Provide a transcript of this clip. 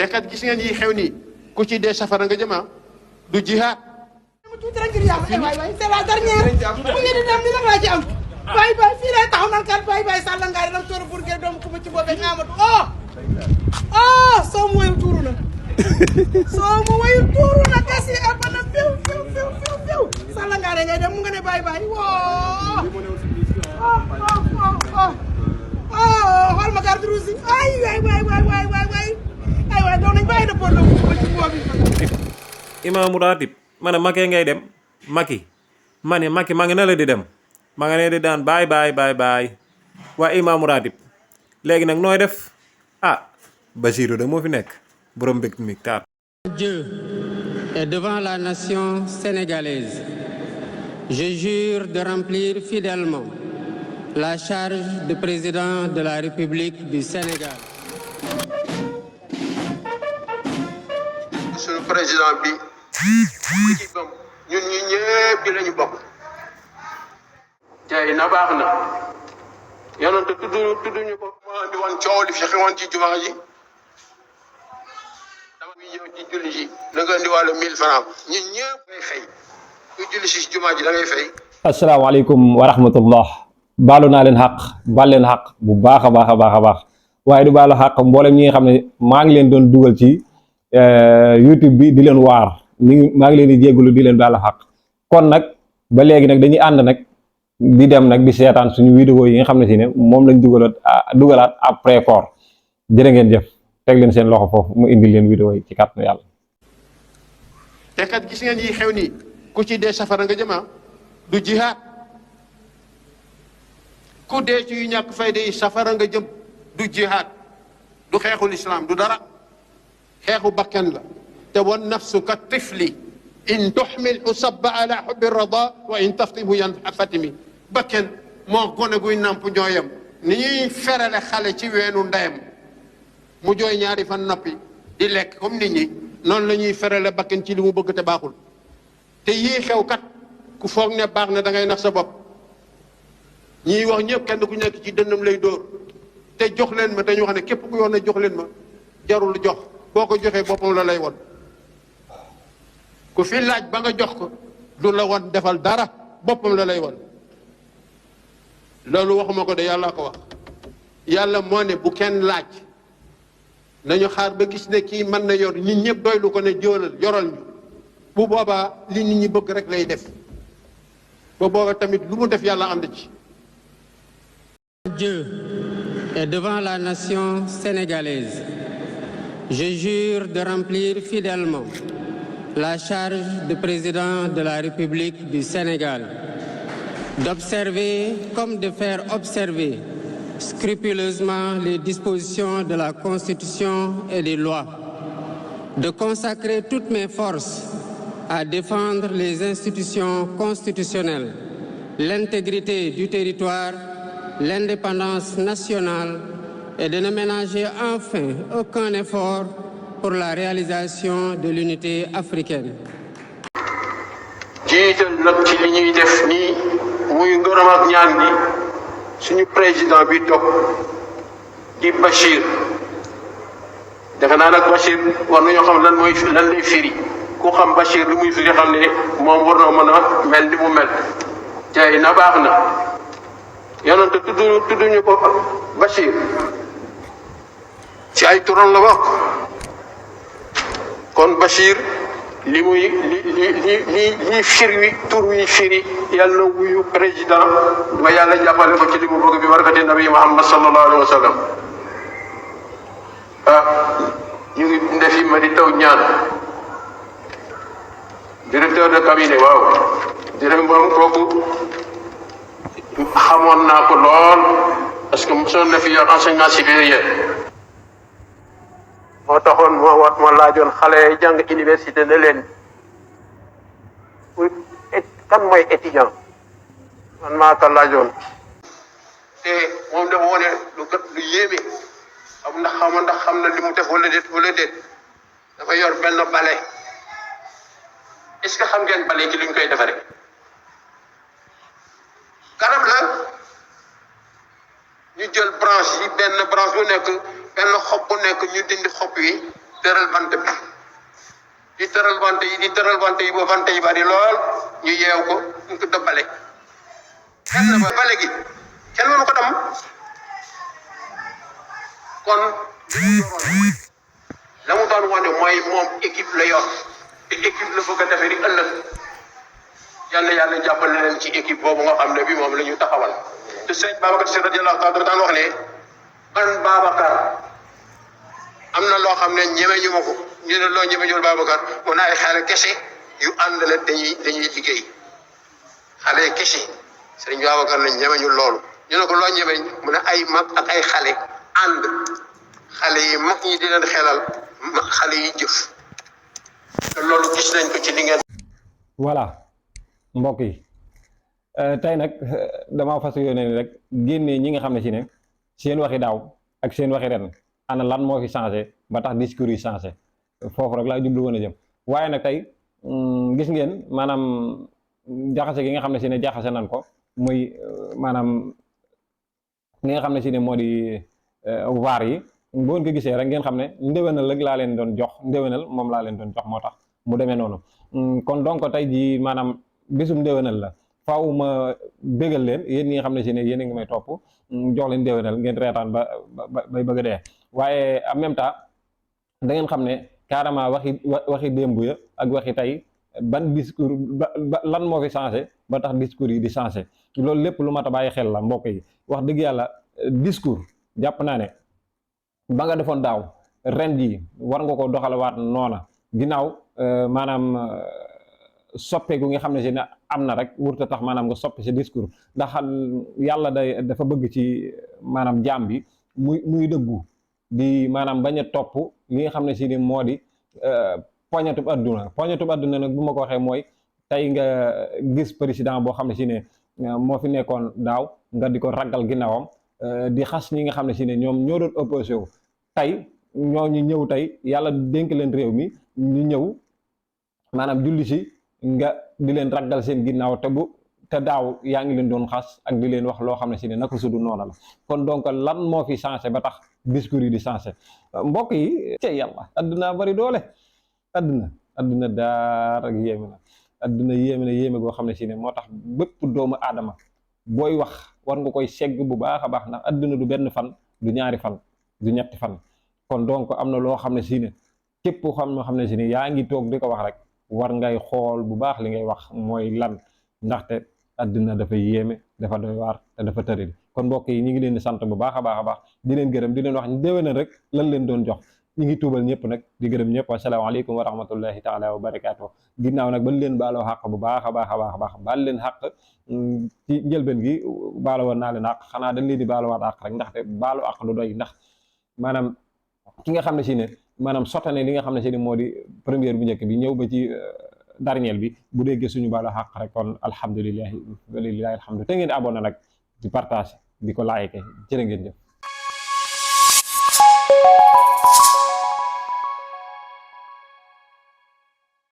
te kat gis ngeen yi xew nii ku ci dee safara nga jëma du jihaad. tuuti rek ngir yàlla waay waay c'est la dernière bu ngeen di dem ni rek laa ci am waay waay fii lay taxaw naan kat waay waay Sall ngaari dam tóor pour ngeen doomu ku ma ci boobee ngaamatu soo mu wayu tuuru na soo mu wayu tuuru na kasi abana fiw fiw fiw fiw fiw Sall ngaari ngay dem mu nga ne baay baay woo xool ma garde rouge yi ay waay waay waay waay waay waay ay waay doon nañ bàyyi na bon ku ma ci boobi Imaamu Ratib ma ne Macky ngay dem Macky ma ne Macky ma nga ne la di dem ma nga ne di daan baay waa Imaamu Ratib léegi nag nooy def Bassirou de moo fi nekk borom mbég mi taar. Dieu et devant la nation sénégalaise, je jure de remplir fidèlement la charge de président de la République du Sénégal. Monsieur le président bi équipe am ñun ñi ñëpp di lañu bokk tey na baax na yonent tudduñu ko moo andi woon coow li fi xewoon ci jumaa ji dama bi ñëw ci julli ji da nga andi wàllu 1000 francs ñun ñëpp ngay fay ku julli si jumaa ji da ngay fay. asalaamaaleykum wa rahmatullah baalu naa leen xaq baal leen xaq bu baax a baax waaye du baalu xaq mboolem ñi nga xam ne maa ngi leen doon dugal ci YouTube bi di leen waar maa ngi leen di jégalu di leen baalu xaq kon nag ba léegi nag dañuy ànd nag di dem nag di seetaan suñu vidéo yi nga xam ne si ne moom lañ dugalaat après koor jërë ngeen jëf teg leen seen loxo foofu mu indi leen vidéo yi ci kàttanu yàlla. te kat gis ngeen yi xew nii ku ci dee safara nga jëma du jihaad ku dee ci yu ñàkk fayda yi safara nga jëm du jihaad du xeexul islam du dara xeexu bakkan la te wan nafsu ka tifli in tuxmil usabba ala xubbi rada wa in taftimhu yan fatimi bakkan moo gone guy nàmp ñooyam ni ñuy ferale xale ci weenu ndeyam mu jooy ñaari fan noppi di lekk comme nit ñi noonu la ñuy ferale bakkan ci li mu bëgg te baaxul te yii xew kat ku foog ne baax na da ngay nax sa bopp ñiy wax ñëpp kenn ku nekk ci dënnam lay dóor te jox leen ma dañu wax ne képp ku yoon ne jox leen ma jarul jox boo ko joxee boppam la lay won ku fi laaj ba nga jox ko du la won defal dara boppam la lay won loolu waxuma ko de yàlla ko wax yàlla moo ne bu kenn laaj nañu xaar ba gis ne kii mën na yor nit ñëpp doylu ko ne jóolal yoral ñu bu boobaa li nit ñi bëgg rek lay def ba booba tamit lu mu def yàlla ànd ci. Dieu et devant la nation sénégalaise, je jure de remplir fidèlement la charge de président de la République du Sénégal, d'observer comme de faire observer scrupuleusement les dispositions de la Constitution et des lois, de consacrer toutes mes forces à défendre les institutions constitutionnelles, l'intégrité du territoire, l'indépendance nationale et de ne ménager enfin aucun effort pour la réalisation de l'unité africaine. jiital nag ci li ñuy def nii muy ngërëm ak ñaan gi suñu président bi toog di Bachir defe naa nag Bachir war nañoo xam lan lay firi ku xam Bachir li muy firi xam ne moom war na mën a mel ni mu mel tey na baax na yonent tudduñu ko Bachir ci ay turam la bokk kon Bachir li firi tur wi firi yàlla na wuyu président ba yàlla jàppale ko ci li mu bëgg bi barakati nabi Muhammad sallallahu alayhi wa sallam ñu ngi ndefi ma di taw ñaan directeur de cabinet waaw jërëm moom kooku xamoon naa ko lool parce que mosoon na fi yor enseignement supérieur moo taxoon ma laajoon xale yi jàng université ne leen kan mooy étudiant man maa ko laajoon te moom dafa wane lu yéeme am ndax xam na li mu def wala déet dafa yor benn bale est-ce que xam ngeen bale ci li ñu koy defaree garab la ñu jël branche yi benn branche bu nekk benn xob bu nekk ñu dindi xob yi tëral bant bi di tëral bant yi di tëral bant yi ba bant yi bari lool ñu yeew ko ñu ko dëbbale kenn ba bale gi kenn mënu ko dam kon la mu doon wane mooy moom équipe la yor te équipe la bëgg a defee di ëllëg yal na yàlla jàppale leen ci équipe boobu nga xam ne bi moom la ñu taxawal te sëñ Babacar Sy radiyallahu taala daan wax ne man Babacar am na loo xam ne ñeme ñu ma ko ñu ne loo ñeme ñul Babacar mu ne ay xale kese yu ànd la dañuy liggéey xale kese sëñ Babacar ne ñeme ñu loolu ñu ne ko loo ñeme mu ne ay mag ak ay xale ànd xale yi mag ñi di leen xelal xale yi jëf te loolu gis nañ ko ci li ngeen. voilà mbokk yi tey nag damaa fas yéene rek génnee ñi nga xam ne si ne seen waxi daaw ak seen waxi ren ana lan moo fi changé ba tax discours yi changé foofu rek laa jublu woon a jëm waaye nag tey gis ngeen maanaam jaxase gi nga xam ne si ne jaxase nan ko muy maanaam li nga xam ne si ne moo di waar yi boo ko gisee rek ngeen xam ne ndéwénal rek laa leen doon jox ndéwénal moom laa leen doon jox moo tax mu demee noonu kon donc tey jii maanaam bisum ndéwénal la faaw ma bégal leen yéen ñi nga xam ne si ne yéen a ngi may topp jox leen ndéwénal ngeen reetaan bay bëgg a dee waaye en même temps da ngeen xam ne carrément waxi démb ya ak waxi tey ban discours lan moo fi changé ba tax discours yi di changé loolu lépp lu mat a bàyyi xel la mbokk yi wax dëgg yàlla discours jàpp naa ne ba nga defoon daaw ren jii war nga ko doxalawaat noona ginnaaw maanaam soppeeku nga xam ne si ne am na rek wurta tax maanaam nga soppi sa discours ndax yàlla dafa bëgg ci maanaam jaam bi muy dëggu di maanaam bañ a topp li nga xam ne si ni moo di poñatub adduna nag bu ma ko waxee mooy tey nga gis président boo xam ne si ne moo fi nekkoon daaw nga di ko ragal ginnaawam di xas ñi nga xam ne si ne ñoom ñoo doon opposé wu tey ñooñu ñëw tey yàlla dénk leen réew mi ñu ñëw maanaam julli si nga di leen ragal seen ginnaaw te daaw yaa ngi leen doon xas ak di leen wax loo xam ne si ne naka su du noona la kon donc lan moo fi changé ba tax discours yi di changé mbokk yi ci yàlla adduna bari doole adduna daar ak yéeme na adduna yéeme goo xam ne si ne moo tax bépp doomu aadama booy wax war nga koy segg bu baax a baax ndax adduna du benn fan du ñaari fan du ñetti fan kon donc am na loo xam ne si ne képp xam ne si ne yaa ngi toog di ko wax rek war ngay xool bu baax li ngay wax mooy lan ndaxte adduna dafa yéeme dafa doy waar te dafa tëri kon mbokk yi ñu ngi leen di sant bu baax a baax di leen gërëm di leen wax ñu déwénal rek lan leen doon jox ñu ngi tuubal ñëpp nag di gërëm ñëpp asalaamaaleykum wa rahmatullahi taala wa barakaatu ginnaaw nag bañ leen baaloo xàq bu baax a baax baal leen xàq ci njëlbeen gi baalo woon naa leen xàq xanaa dañ leen di baaloowaat xàq rek ndaxte baalo xàq du doy ndax maanaam ki nga xam ne si ne maanaam sottane li nga xam ne si ne moo di première bu njëkk bi ñëw ba ci dernier bi bu déggee suñu baalo xàq rek kon alhamdulilahi walilahi alhamdu te ngeen di abonné nag di partage di ko like jërë ngeen jëf